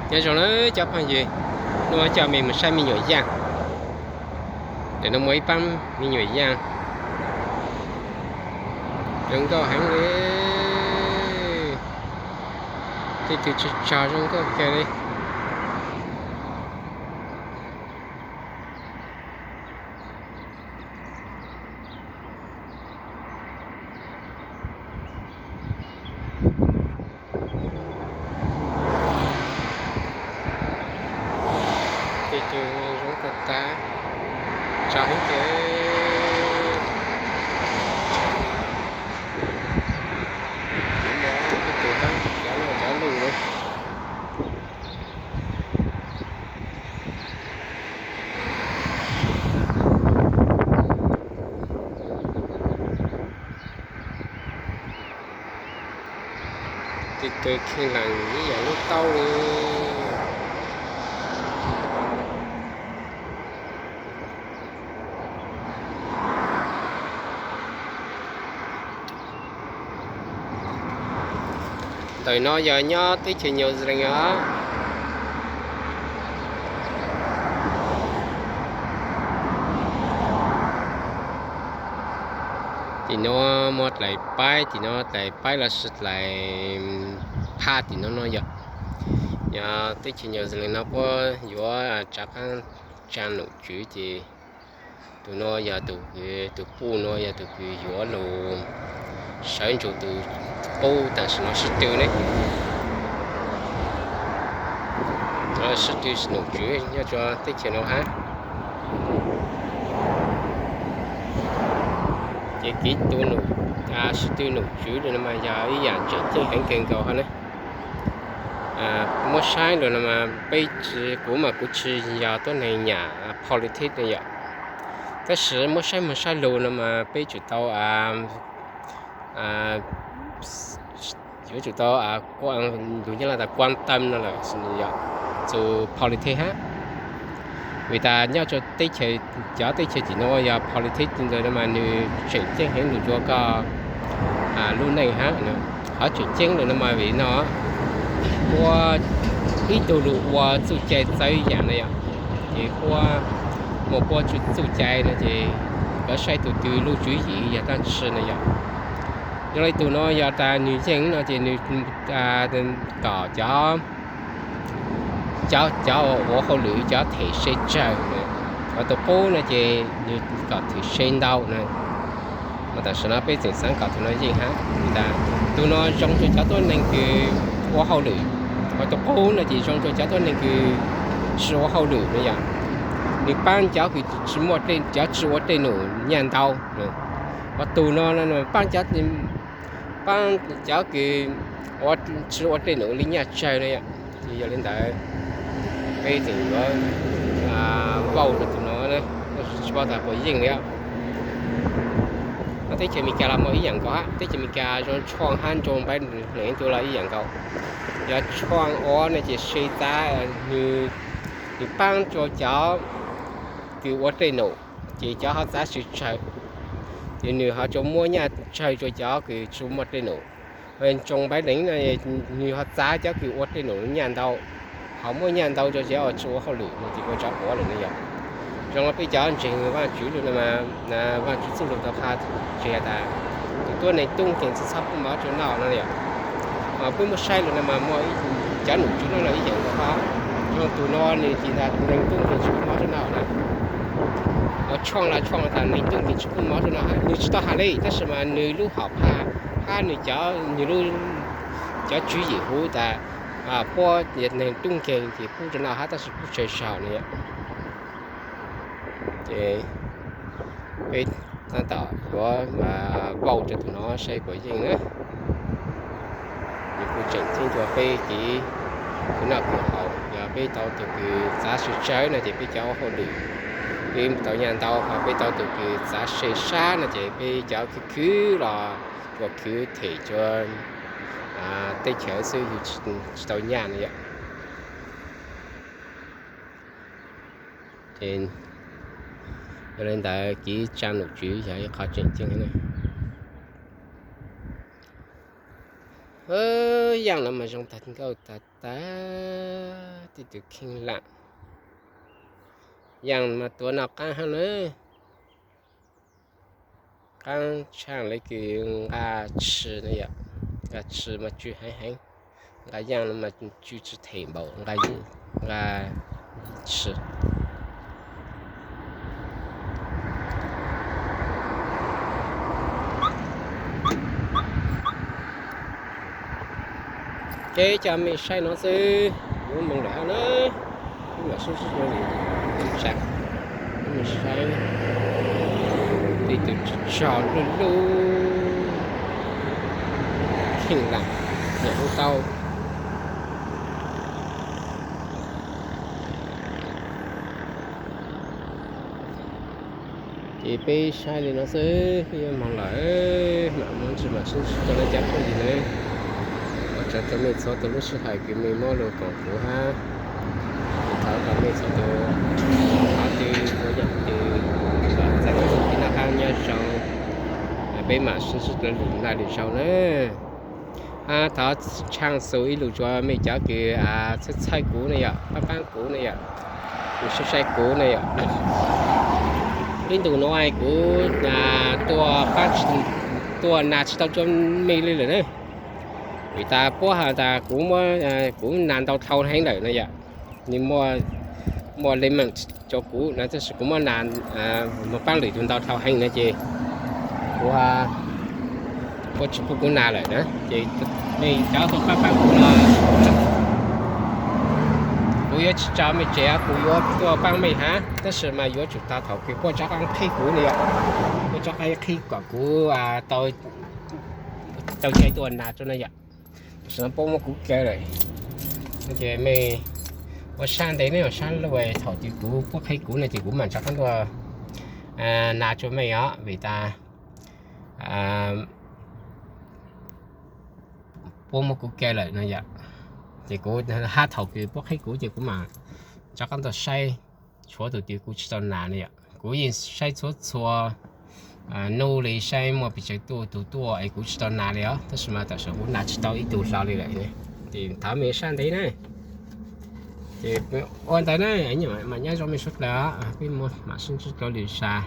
Nyob zoo na cov phooj ywg, hnub no coj mej mus saib me nyuam yaaj. Ntawm no muaj ib paab me nyuam yaaj zoo nkauj heev li. Tej tug tsw tsog zoo nkauj kawg li. Tej tug zoo tag tag, tsw heev kawg. Tej tug cov lug cov lug. Tej tug kheej lees ib yam lub taub li. Ntawm no yog nyob teb chaws New Zealand os. Tim no muaj dlaim paib, tim no dlaim paib los sis dlaim phaj tim no no yog, yog teb chaws New Zealand no puab yuav rov qaab tsaa nom tswv ces tus no yog tus, tus puj no yog tus kws yuav lug sawv ntsug tus qub tam sim no sib tw ne. Sib tw nom tswv nyob rua teb chaws no hab. Ces kev tus sib tw nom tswv no mas yog ib yaam tseem ceeb heev kawg nkaus hab ne. Muab saib lug no mas peb, kuv mas kuv tsis yog tuab neeg nyam politics no yom, tab sis muab saib moog saib lug no mas peb tsum tau, yuav tsum tau, lug Nyab Laj tas quan tâm no lawm, txug politics hab. Vim tas nyob rua teb chaws, cov teb chaws tim no yog politics ntawd no mas nwg tseem ceeb heev lug rua koj lub neej hab. Qhov tseem ceeb lawm no mas vim no, puab ib tug lug ua txuj cai txawv yaam no yom, ces puab muaj puab txuj cai no ces kov saib tug twg lub tswv yim yog dlaab tsi no yom. Zoo le tug no yog tas nwg yeej no ces nwg kom cov, cov, cov ua hauj lwm cov them se tsawg, ua tug qub no ces nwg kom them se ntau na. Mas tam sim no peb tseem xaav kom tug no yeej hab, tas tug no zoo rua cov tuab neeg kws ua hauj lwm, ua tug qub no ces zoo rua cov tuab neeg kws tsi ua hauj lwm no yom. Nwg paab cov kws tsi muaj, cov tsi ua dlej num nyaj ntau. Ua tug no paab cov, paab cov kws ua, tsi ua dlej num li nyaj tsawg no yom. Ces yog li ntawd peb tseem yuav vauj rua tug no, tsi paub tas puas yeej li. Teb chaws Amelikas los muaj ib yaam nkaus hab, teb chaws Amelikas zoo Trump hab zoo Biden leej tug los ib yaam nkaus. Yog Trump ua no ces se txav, nwg paab rua cov kws ua dlej num, ces cov ho txav se tsawg, ces nwg ho tsuas muab nyaj tsawg rua cov kws tsi muaj dlej num. Zoo Biden no nwg ho txav cov kws ua dlej num nyaj ntau, ho muab nyaj ntau rua cov tsi ua hauj lwm no ces ua tsav quav lawm no yom. Zoo peb cov ntseeg Vaajtswv lug no mas, Vaajtswv txuj lug tau qha tseg tas tus tuab neeg tub nkeeg tsi txhob pub mov rua noj no yom. Peb muab saib lug no mas muaj cov nom tswv no los ib yaam nkaus hab. Zoo tug no nwg ces tas neeg tub nkeeg tsi pub mov rua noj na. Ua Trump los Trump tas neeg tub nkeeg tsi pub mov rua noj hab, nwg tsi tau has li, tab sis mas nwg lub hom phaj hab nwg cov, nwg lub, cov tswv yim huv tas puab neeg tub nkeeg ces pub rua noj hab tab sis pub tsawg zaug no yom. Ces peb tab tom yuav vauj rua tug no saib puas yeej na. Nws kuj tseem ceeb rua peb kev khwv noj khwv haus, yog peb tau tug kws txav se tsawg no ces peb cov ua hauj lwm peb tau nyaj ntau, ho peb tau tug kws txav se sab no ces peb cov khwv khwv los tsuas khwv them rua teb chaws xwb, yug tsi tau nyaj no yom. Ces yog li ntawd kev tsaa nom tswv yog ib qho tseem ceeb na. Yaaj no mas zoo tag nkauj tag tag, tej tus kheej lam. Yaaj mas tuav no qaab hab na. Qaab tshaaj le kws nqa tshis no yom, nqa tshis mas tsw heev heev, nqa yaaj no mas tsw tsi them npaum nqa tshis. Ces coj mej saib no xwb, yuav moog lawm hab na. Wb mam sib ntsib dlua lwm zaaj, wb mam saib tej tus tsog luj luj kheej lam, nyam hu tau. Ces peb saib li no xwb, peb yuav moog lawm, mam muaj ntsis mam sib ntsib dlua lwm zaaj phooj ywg na. Ua tsaug rua mej txhua tus lub sij hawm kws mej muab lug koom kuv hab. Thov kom mej txhua tus, thov tw, ua yaam tw, txais txuj kev noj qab nyob zoo, peb mam sib ntsib dlua lwm naj lwm zaug na. Hab thov tshaaj xus ib lus rua mej cov kws txhawb txhawb kuv ne yom, paab paab kuv ne yom, kws saib saib kuv ne yom. Ib ntus nuav kuv tuaj paab, tuaj nas tsis tau rua mej li lawm na. Vim tas puab has tas kuv, kuv nas ntau dlhau heev lawm no yom. Nws muaj, muaj limit rua kuv na, tab sis kuv muab nas moog paab lwm tug ntau dlhau heev na ces kuv, puab tsis pub kuv nas lawm na. Ces mej cov tuaj paab paab kuv no, kuv yuav tsis tso mej tseg, kuv yuav tuaj paab mej hab, tab sis mas yuav tsum tag thaum kws puab rov qaab qhib kuv no yom. Puab rov qaab qhib kom kuv tau, tau cai tuaj nas rua no yom. Tam sim no puab muab kuv kaw lawm, ces mej ua sab ntev ne, ua sab lug, thaum twg kuv, puab qhib kuv no ces kuv mam rov qaab tuaj nas rua mej os, vim tas puab muab kuv kaw lawm no yom. Ces kuv, hab thaum kws puab qhib kuv ces kuv mam rov qaab tuaj saib, tshuav tus twg kuv tsis tau nas ne yom. Kuv yeej saib txhua txhua nub li, saib muaj pes tsawg tug tuaj es kuv tsis tau nas li os, tab sis mas tam sim no kuv nas tsis tau ib tug hlo li lawm. Ces thov mej sab ntev na. Ces ua ntawd na, mam nyob zoo mej suav dlawg, peb mam sib ntsib dlua lwm zaug.